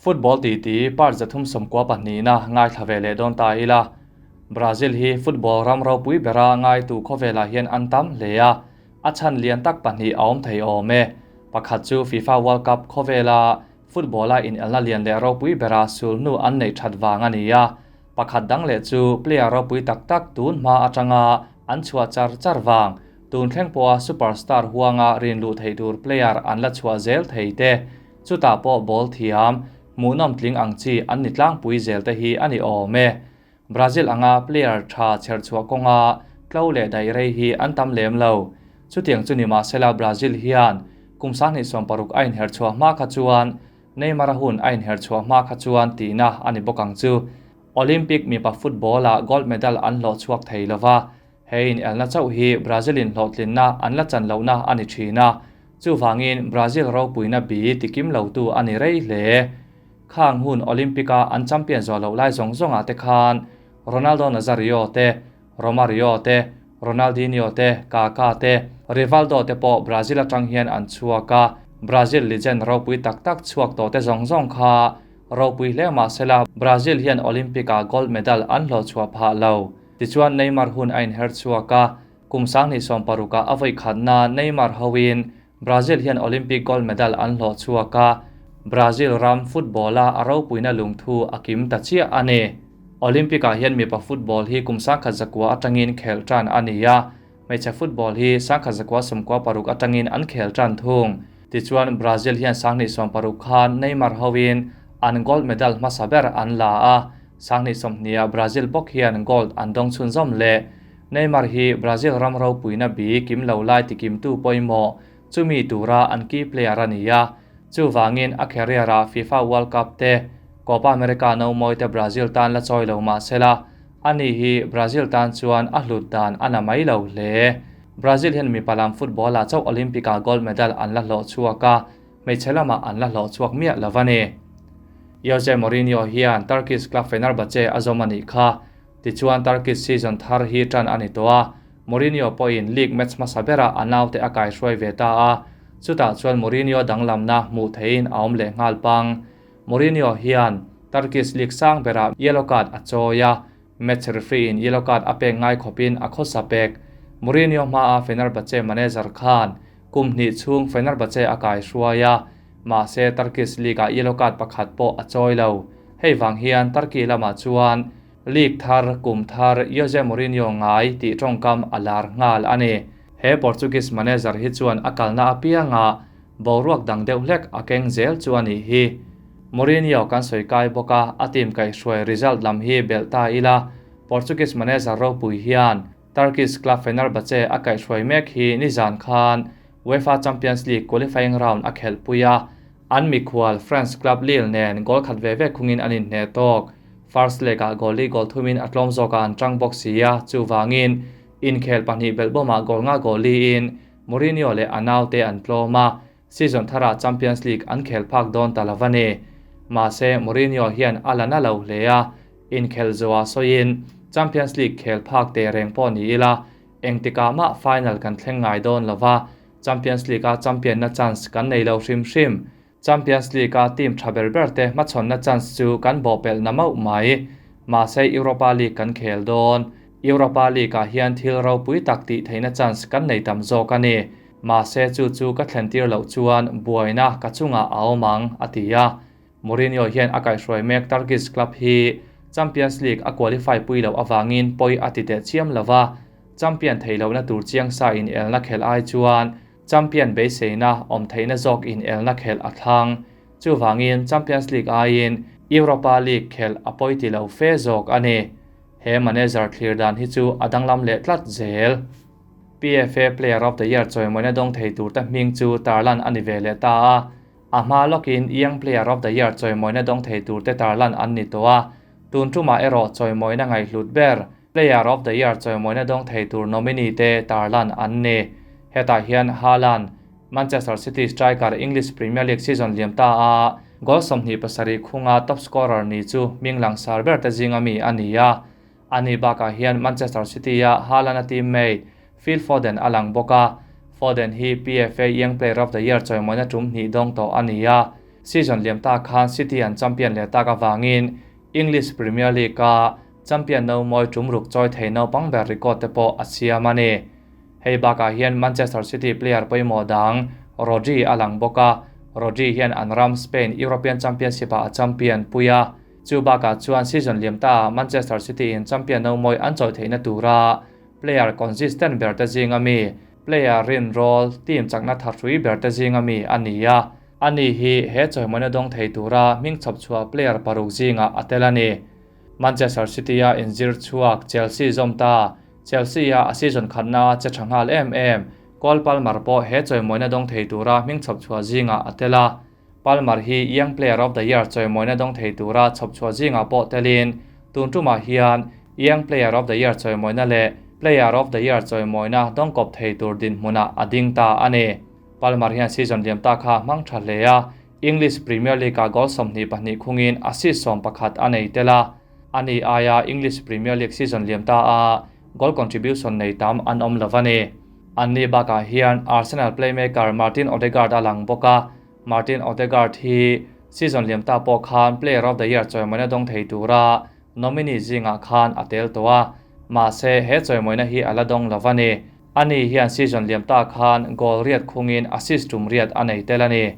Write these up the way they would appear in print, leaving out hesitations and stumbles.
Football titi part 392na ngaithla ve leh dawn ta ila. Brazil hi football ram ropui bera ngaitu khawvelah hian an tam hle a, a chhan lian tak pahnih a awm thei awm e. Pakhat chu FIFA World Cup khawvela football-a inelna lian leh ropui bera sulhnu an neih that vang a ni a. Pakhat dang leh chu player ropui tak tak tun hma atanga an chhuah char char vang, tun thleng pawha superstar huanga rin luh theih tur player an la chhuah zel thei te. Chutah pawh ball thiam, hmuhnawm tling ang chi an ni tlangpui zel te hi a ni awm e. Brazil anga player tha chherchhuah kawnga tlo leh daih rei hi an tam lem lo. Chutiang chu ni mahsela Brazil hian kum 2016 a inherchhuah hma kha chuan Neymar-a hun a inherchhuah hma kha chuan tihna a ni bawk ang chu. Olympic mipa football-ah gold medal an hlawh chhuak thei lova, He inelna chauh hi Brazil-in hlawhtlinna an la chan lohna a ni thin a, chuvangin Brazil ropuina bi tikim lotu a ni rei hle. Khang hun Olympic-a an champion zawh loh lai zawng zawngah te khan Ronaldo Nazario te, Romario te, Ronaldinho te, Kaka te, Rivaldo te pawh Brazil atang hian an chhuak a, Brazil legend ropui tak tak chhuak tawh te zawng zawng kha ropui hle mahsela Brazil hian Olympic-ah gold medal an hlawhchhuah phah lo. Tichuan Neymar hun a inher chhuak a, kum 2016 ah a vawi khatna Neymar hoin Brazil hian Olympic gold medal an hlawh chhuak a, Brazil ram football-a a ropuina lungthu a kim ta chiah a ni. Olympic-ah hian mipa football hi kum 1900 atangin khelh tan a ni a, hmeichhe football hi 1996 atangin an khel tan thung. Tichuan Brazil hian 2016 khan Neymar hoin an gold medal hmasa ber an la a, 2020ah Brazil bawk hian gold an dawng chhunzawm leh. Neymar hi Brazil ram ropuina bi kim lo lai tikimtu pawimawh chumi tura an key player a ni a, chuvangin a career-ah FIFA World Cup te, Copa America no mawi te Brazil tan la chawi lo mahsela, ani hi Brazil tan chuan a hlut dan a na mai lo hle. Brazil hian mipa lam football-ah chauh Olympic-ah gold medal an la hlawh chhuak a, hmeichhe lamah an la hlawh chhuak miah lo a ni. Jose Mourinho hian Turkish club Fenerbahce a zawm a nih kha. Tichuan Turkish season thar hi tan a ni tawh a, Mourinho pawhin league match hmasa berah a naute a kaihruai ve ta a, chutah chuan Mourinho danglamna hmuh theihin a awm leh nghal pang. Mourinho hian Turkish league sang berah yellow card a chawi a, match referee in yellow card a pek ngai khawpin a khawsa pek. Mourinho hmaa Fenerbahce manager khan kum hnih chhung Fenerbahce a kaihruai a, mahse Turkish league-ah yellow card pakhat pawh a chawi lo. Hei vang hian Turkey lamah chuan league thar kum thar Jose Mourinho ngai tih tawngkam a lar nghal a ni. He Portuguese manager hi chuan a kalna apiangah boruak dang deuh hlek a keng zel chu a nih hi. Mourinho kan sawi kai bawk a, a team kaihhruai result lam hi belh ta ila, Portuguese manager ropui hian Turkish club Fenerbahce a kaihhruai mek hi nizan khan UEFA Champions League qualifying round a khelhpui a, an mikhual France club Lille nen goal khat ve ve khungin an inhneh tawk. First leg-ah goal li goal thumin a tlawm zawkah an tang bawk si a, chuvangin inkhel pahnih belhbawmah goal nga goal liin Mourinho leh a naute an tlawm a, season tharah Champions League an khel phak dawn ta lo a ni. Mahse, Mourinho hian a la na lo hle a, inkhel zawha sawiin Champions League khel phak teh reng pawh ni ila, engtikah mah final kan thleng ngai dawn lo va, Champions League-a champion-na chance kan nei lo hrim hrim. Champions League-a team tha ber ber te hmachhawnna chance chu kan bawhpelhna mauh mai. Mahse Europa League kan khel dawn. Europa League-ah hian thil ropui tak tih theihna chance kan nei tam zawk a ni. Mahse chu chu ka thlentir loh chuan buaina ka chungah a awm ang, a ti a. Mourinho hian a kaihhruai mek Turkish club hi Champions League a qualify pui loh avangin pawi a ti teh chiam lo va, champion theih lohna tur chiang sa inelna khelh ai chuan champion beiseina awm theihna zawk inelna khelh a thlang. Chuvangin Champions League aiin Europa League khelh a pawi ti lo fe zawk a ni. He manager thlir dan hi chu a danglam leh tlat zel. PFA Player of the Year chawimawina dawng thei turte hming chu tarlan a ni ve leh ta a. A hma lawkin Young Player of the Year chawimawina dawng thei turte tarlan an ni tawh a, tun tumah erawh chawimawina ngaihhlut ber Player of the Year chawimawina dawng thei tur nominee te tarlan an ni. Hetah hian Haaland, Manchester City striker English Premier League season liam ta a goal 27 khunga top scorer ni chu hming langsar ber te zinga mi a ni a. Ani bakah hian Manchester City-a Haaland-a teammate Phil Foden a lang bawk a, Foden hi PFA Young Player of the Year chawimawina tum hnih dawng tawh a ni a. Season liam ta khan City an champion leh tak avangin English Premier League-a champion no mawi tum ruk chawi thei naupang ber record te pawh a siam a ni. Hei bakah hian Manchester City player pawimawh dang Rodri a lang bawk a, Rodri hian an ram Spain European Championship-ah a champion pui a. Chu bakah chuan season liam ta Manchester City in champion no mawi an chawi theihna tura player consistent ber te zinga mi, player rin rawl, team chakna thahrui ber te zinga mi a ni a. Ani hi he chawimawina dawng thei tura hming chhawp chhuah player paruk zingah a tel a ni. Manchester City-a inzir chhuak Chelsea zawm ta. Chelsea-a a season khatna che tha nghal em em. Cole Palmer pawh he chawimawina dawng thei tura hming chhawp chhuah zingah a tel a. Palmer hi Young Player of the Year chawimawina dawng thei tura chhawp chhuah zingah pawh telin tun tumah hian Young Player of the Year chawimawina leh Player of the Year chawimawina dawng kawp thei tur dinhmunah a ding ta a ni. Palmer hian season liam ta kha hmang tha hle a, English Premier League-ah goal 22 khungin assist 11 a nei tel a. Ani aia English Premier League season liam ta a goal contribution nei tam an awm lo a ni. Anni bakah hian Arsenal playmaker Martin Odegaard a lang bawk a, Martin Odegaard hi season liam ta pawh khan Player of the Year chawimawina dawng thei tura nominee zingah khan a tel tawh a, mahse he chawimawina hi a la dawng lo a ni. Ani hian season liam ta khan goal riat khungin assist tum riat a nei tel a ni.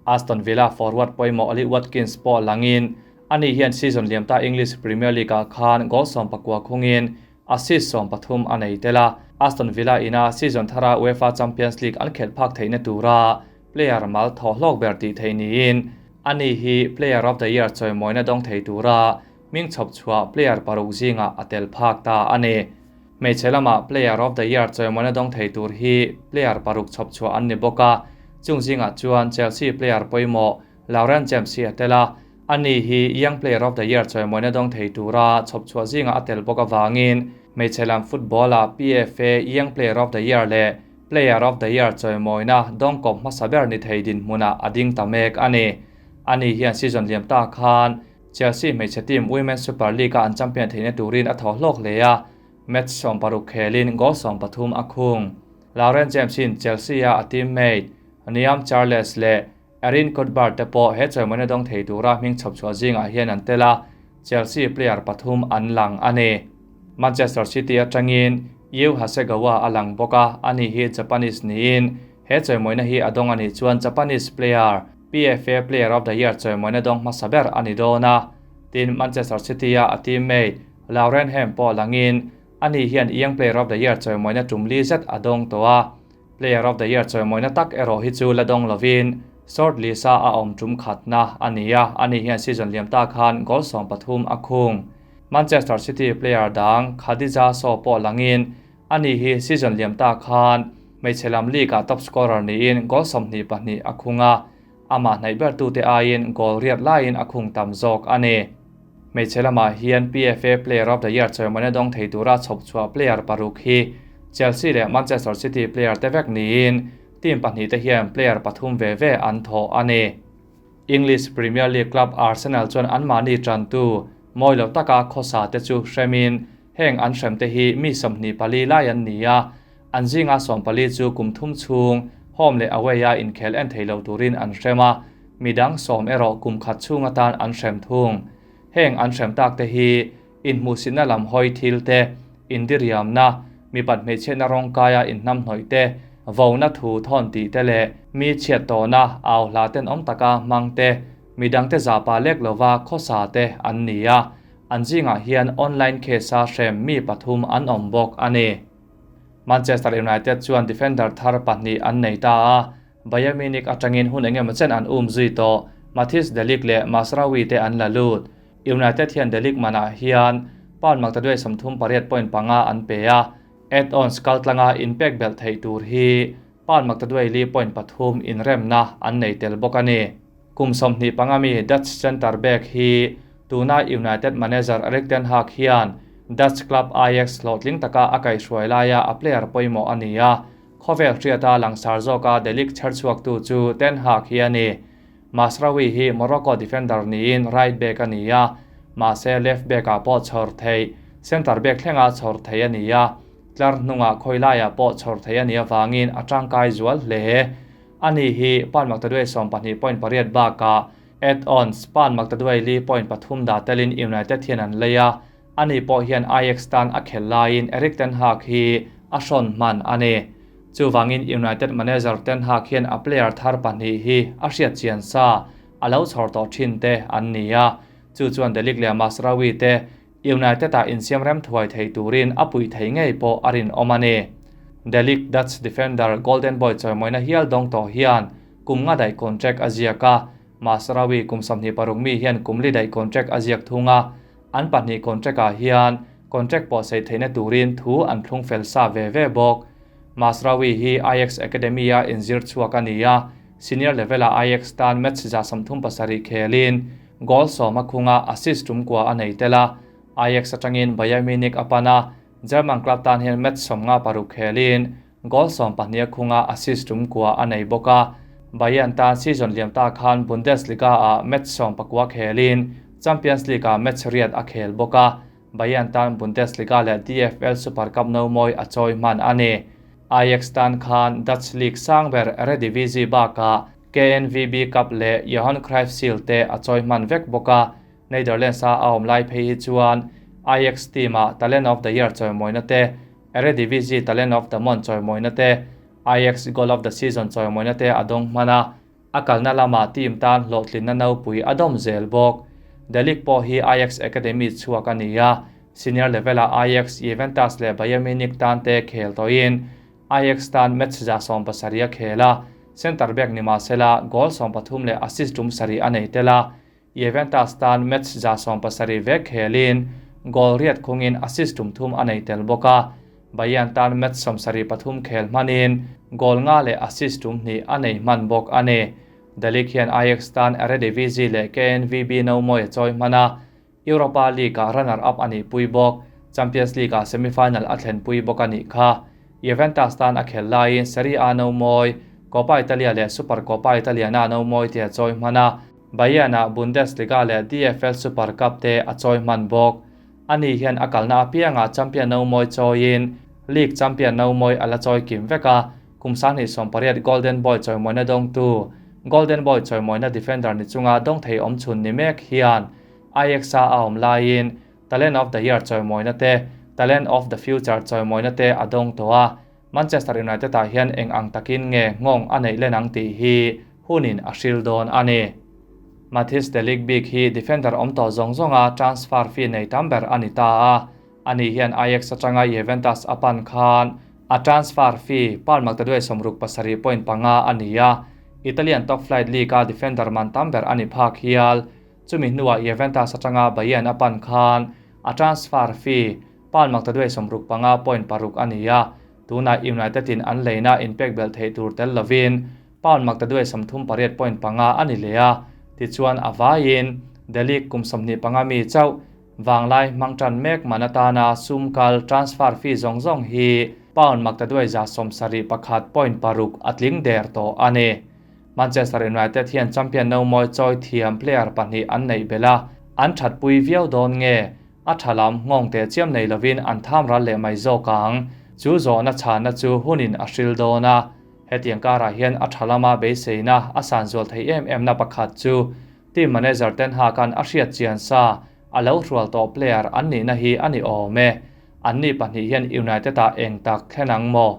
Aston Villa forward pawimawh Ollie Watkins pawh langin ani hian season liam ta English Premier League-ah khan goal 19 khungin assist 13 a nei tel a. Aston Villa ina season thara UEFA Champions League an khelh phak theihna tura player mal thaw hlawk ber tih theih niin ani hi Player of the Year chawimawina dawng thei tura hming chhawp chhuah player paruk zingah a tel phak ta a ni. Hmeichhe lamah Player of the Year chawimawina dawng thei tur hi player paruk chhawp chhuah an ni bawk a, chung zingah chuan Chelsea player pawimawh Lauren James hi a tel a, ani hi Young Player of the Year chawimawina dawng thei tura chhawp chhuah zingah a tel bawk avangin hmeichhe lam football-ah PFA Young Player of the Year leh Player of the Year chawimawina dawng kawp hmasa ber ni thei dinhmunah a ding ta mek a ni. Ani hian season liam ta khan Chelsea hmeichhe team Women's Super League-a an champion theihna turin a thaw hlawk hle a, match 60 khelin goal 13 a khung. Lauren James-in Chelsea-a a teammate Niamh Charles leh Erin Cuthbert te pawh he chawimawina dawng thei tura hming chhawp chhuah zingah hian an tel a, Chelsea player pathum an lang a ni. Manchester City atangin Yu Hasegawa a lang bawk a, ani hi Japanese niin he chawimawina hi a dawng a nih chuan Japanese player PFA Player of the Year chawimawina dawng hmasa ber a ni dawn a. Tin, Manchester City-a a teammate Lauren Hemp pawh langin ani hian Young Player of the Year chawimawina tum li zet a dawng tawh a. Player of the Year chawimawina tak erawh hi chu la dawng lovin short list-a a awm tum khatna a ni a, ani hian season liam ta khan goal 13 a khung. Manchester City player dang Khadija Shaw pawh langin ani hi season liam ta khan hmeichhe lam league-ah top scorer niin goal 22 a khung a, amah hnaih ber tute aiin goal riat laiin a khung tam zawk a ni. Hmeichhe lamah hian PFA Player of the Year chawimawina dawng thei tura chhawp chhuah player paruk hi Chelsea leh Manchester City player te vek niin team pahnih te hian player pathum ve ve an thawh a ni. English Premier League club Arsenal chuan anmahni tantu mawi lo taka khawsa te chu hremin heng an hrem te hi mi 24 lai an ni a, an zinga 14 chu kum thum chhung home leh away-a inkhel en thei lo turin an hrem a, midang 10 erawh kum khat chhung atan an hrem thung. Heng an hrem tak te hi inhmuhsitna lam hawi thil te, indiriamna, mipat hmeichhiatna rawng kaia inhnam hnawih te, vona thu thawn tih te leh mi chhiat tawhna au hla ten awm taka hmang te, midang te zapa lek lova khawsa te an ni a, an zingah hian online case-a hrem mi pathum an awm bawk a ni. Manchester United chuan defender thar pahnih an nei ta a, Bayern Munich atangin hun engemaw chen an um zui tawh, Matthijs de Ligt leh Mazraoui te an la lut. United hian de Ligt manah hian pound maktaduai 38.5 an pe a, add-ons kaltlanga inpek belh theih tur hi pound maktaduai li point pathum inremna an nei tel bawk a ni. Kum 25 mi Dutch centre back hi tuna United manager Erik ten Hag hian Dutch club Ajax hlawhtling taka a kaihhruai laia a player pawimawh a ni a, khawvel hriata langsar zawka de Ligt chherchhuak tu chu ten Hag hi a ni. Mazraoui hi Morocco defender niin right back a ni a, mahse left back-ah pawh chhawr thei, centre back thlenga chhawr thei a ni a, tlar hnungah khawilaiah pawh chhawr thei a ni avangin a tangkai zual hle. Ani hi pound maktaduai 12.8 bakah add-ons pound maktaduai 4.3 dah telin United hian an lei a, ani pawh hian Ajax tan a khel laiin Erik ten Hag hi a hrawn hman a ni. Chuvangin United manager Ten Hag hian a player thar pahnih hi a hriat chian sa a lo chhawr tawh thin te an ni a, chu chuan De Ligt leh Mazraoui te United-ah insiam rem thuai thei turin a puih thei ngei pawh a rinawm a ni. De Ligt Dutch defender Golden Boy chawimawina hial dawng tawh hian kum nga daih contract a ziak a, Mazraoui kum 26 mi hian kum li daih contract a ziak thung a, an pahnih contract-ah hian contract pawh sei theihna turin thu an thlung fel sa ve ve bawk. Mazraoui hi Ajax Academy-a inzir chhuak a ni a, senior level-ah Ajax tan match 37 khelin goal 10 a khung a, assist tum kua a nei tel a. Ajax atangin Bayern Munich a pan a, German club tan hian match 56 khelin goal 12 a khung a, assist tum kua a nei bawk a. Bayern tan season liam ta khan Bundesliga-ah match 19 khelin Champions League-ah match riat a khel bawk a. Bayern tan Bundesliga leh DFL Super Cup no mawi a chawi hman a ni. Ajax tan khan Dutch League sangber Eredivisie bakah KNVB Cup leh Johan Cruyff Shield te a chawi hman vek bawk a. Netherlands-a a awm lai phei hi chuan Ajax team-ah Talent of the Year chawimawina te, Eredivisie Talent of the Month chawimawina te, Ajax Goal of the Season chawimawina te a dawng hman a. A kalna lamah team tan hlawhtlinna nopui a dawm zel bawk. De Ligt pawh hi Ajax Academy chhuak a ni a, senior level-ah Ajax, Juventus leh Bayern Munich tan te khel tawhin Ajax tan match 70 a khel a, centre back ni mahsela goal 13 leh assist tum sarih a nei tel a, Juventus tan match 70 vek khelin goal riat khungin assist tum thum a nei tel bawk a, Bayern tan match 73 khel hmanin goal nga leh assist tum hnih a nei hman bawk a ni. De Ligt hian Ajax tan Eredivisie leh KNVB no mawi a chawi hman a, Europa League-ah runner-up a nih pui bawk, Champions League-ah semi-final a thlen pui bawk a nih kha. Juventus tan a khel laiin Serie A no mawi, Coppa Italia leh Super Coppa Italiana no mawi te a chawi hman a, Bayern-ah Bundesliga leh DFL Super Cup te a chawi hman bawk. Ani hian a kalna apiangah champion no mawi chawiin League champion no mawi a la chawi kim vek a, kum 28 Golden Boy chawimawina dawngtu, Golden Boy chawimawina defender ni chunga dawng thei awm chhun ni mek hian Ajax-a a awm laiin Talent of the Year chawimawina te, Talent of the Future chawimawina te a dawng tawh a, Manchester United-ah hian eng ang takin nge nghawng a neih len ang tih hi hunin a hril dawn a ni. Matthijs de Ligt bik hi defender awm tawh zawng zawnga transfer fee nei tam ber a ni ta a, ani hian Ajax atanga Juventus a pan khan a transfer fee pound maktaduai 67.5 a ni a, Italian top flight league-a defender man tam ber a ni phak hial. Chumi hnuah Juventus atanga Bayern a pan khan a transfer fee pound maktaduai 65.6 a ni a, tunah United-in an leina inpek belh theih tur tel lovin pound maktaduai 38.5 a ni leh a, tichuan a vaiin De Ligt kum 25 mi chauh vanglai hmang tan mek man atana sum kal transfer fee zawng zawng hi pound maktaduai 71.6 a tling der tawh a ni. Manchester United hian champion no mawi chawi thiam player pahnih an neih belh a, an thatpui viau dawn nge a tha lam nghawng te chiam nei lovin an tham ral leh mai zawk ang. Chu zawhna chhanna chu hunin a hril dawn a, hetiang karah hian a tha lama beiseina a san zual thei em em na pakhat chu team manager Ten Hag an a hriat chian sa a lo hrual tawh player an nihna hi a ni awm e. An ni pahnih hian United-ah eng tak thlen ang maw?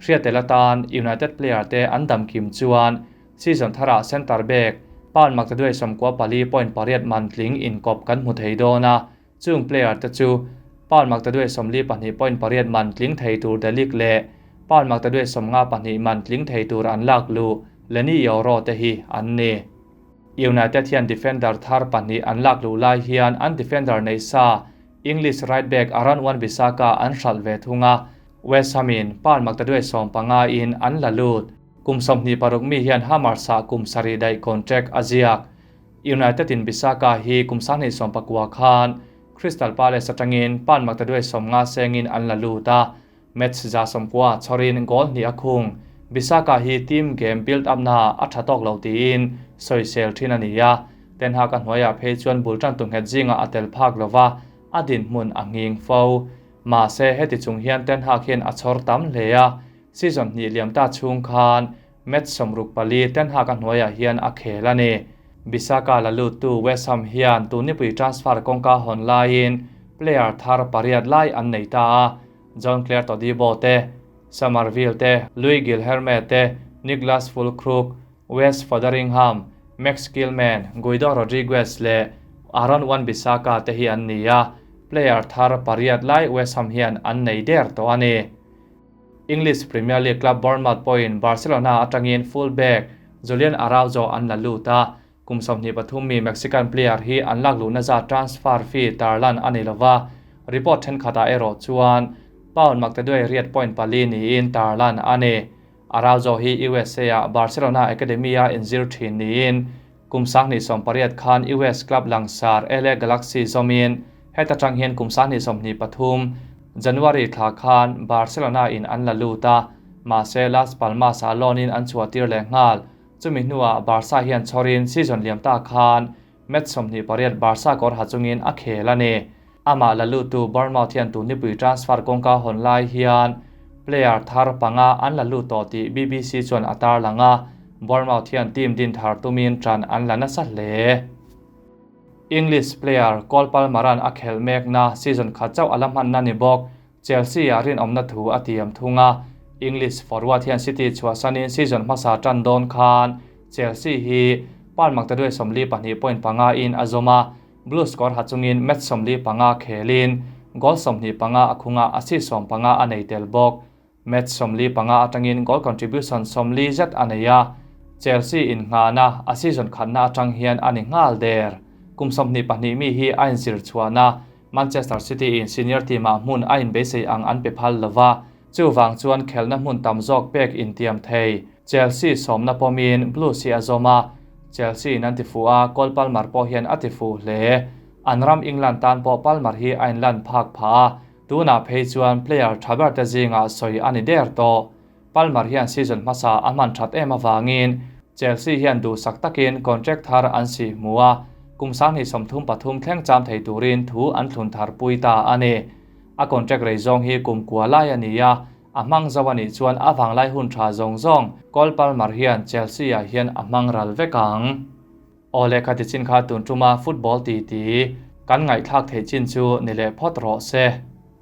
Hriatel atan United player te an dam kim chuan season tharah centre back pound maktaduai 94.8 man tling inkawp kan hmu thei dawn a, chung player te chu pound maktaduai 42.8 man tling thei tur De Ligt leh pound maktaduai 52 man tling thei tur an lak lu Leny Yoro te hi an ni. United hian defender thar pahnih an lak lu lai hian an defender nei sa English right back Aaron Wan-Bissaka an hralh ve thung a, West Ham-in pound maktaduai 15 in an la lut. Kum 26 mi hian Hammers-ah kum sarih daih contract a ziak. United-in Bissaka hi kum 29 khan Crystal Palace atangin pound maktaduai 50 sengin an la lut a, match 90 chhawrin goal hnih a khung. Bissaka hi team game build up na a tha tawk lo tiin sawisel thin a ni a, Ten Hag a hnuaiah phei chuan bul tan tu nghet zinga a tel phak lova a dinhmun a nghing fo. Mahse heti chung hian Ten Hag hian a chhawr tam hle a, season hnih liam ta chhung khan Match 64 Ten Hag a hnuaiah hian a khel a ni. Bissaka la luttu West Ham hian tun nipui transfer kawngka hawn laiin player thar pariat lai an nei ta a, John Clare Todibo te, Summerville te, Louis Guilherme te, Niclas Fullkrug, Wes Foderingham, Max Kilman, Guido Rodriguez leh Aaron Wan-Bissaka te hi an ni a, player thar pariat lai West Ham hian an nei der tawh a ni. English Premier League club Bournemouth pawhin Barcelona atangin full-back Julian Araujo an la lut a, kum 23 mi Mexican player hi an lak luhna zat transfer fee tarlan a ni lova, report thenkhatah erawh chuan pound maktaduai riat point pali niin tarlan a ni. Araujo hi USA-ah Barcelona Academy-a inzir thin niin kum 2018 khan US club langsar LA Galaxy zawmin heta tang hian kum 2023 January thla khan Barcelona-in an la lut a, mahse Las Palmas-ah loan-in an chhuahtir leh nghal. Chumi hnuah Barca hian chhawrin season liam ta khan match 28 Barca kawr ha chungin a khel a ni. Amah la luttu Bournemouth hian tun nipui transfer kawngka hawn lai hian player thar panga an la lut tawh tih BBC chuan a tarlang a, Bournemouth hian team din thar tumin tan an la nasa hle. English player Cole Palmer-a'n a khelh mekna season khat chauh a la hmanna ni bawk. Chelsea-ah rinawmna thu a tiam thung a, English forward hian City chhuahsanin season hmasa tan dawn khan Chelsea hi pound maktaduai 42.5 in a zawm a, Blues kawr ha chungin match 45 khelin goal 25 a khunga assist 15 a nei tel bawk. Match 45 atangin goal contribution 40 zet a nei a, Chelsea in nghahna a season khatna atang hian a ni nghal der. Kum 22 mi hi a inzir chhuahna Manchester City in senior team-ah hmun a inbeisei ang an pe phal lova, chuvang chuan khelna hmun tam zawk pek intiam thei. Chelsea sawmna pawmin Blues hi a zawm a, Chelsea in an ti fuh a, Cole Palmer pawh hian a ti fuh hle. An ram England tan pawh Palmer hi a inlan phak phah a, tunah phei chuan player tha ber te zingah sawi a ni der tawh. Palmer hian season hmasa a hman that em avangin Chelsea hian duhsak takin contract thar an si hmu a, kum 2033 thleng cham thei turin thu an thlun thar pui ta a ni. A contract rei zawng hi kum kua lai a ni a, a hmang zo a nih chuan a vanglai hun tha zawng zawng Cole Palmer hian Chelsea-ah hian a hmang ral vek ang. Aw leh khati chin kha tun tuma football ti ti kan ngaihthlak theih chin chu ni leh phawt rawh se.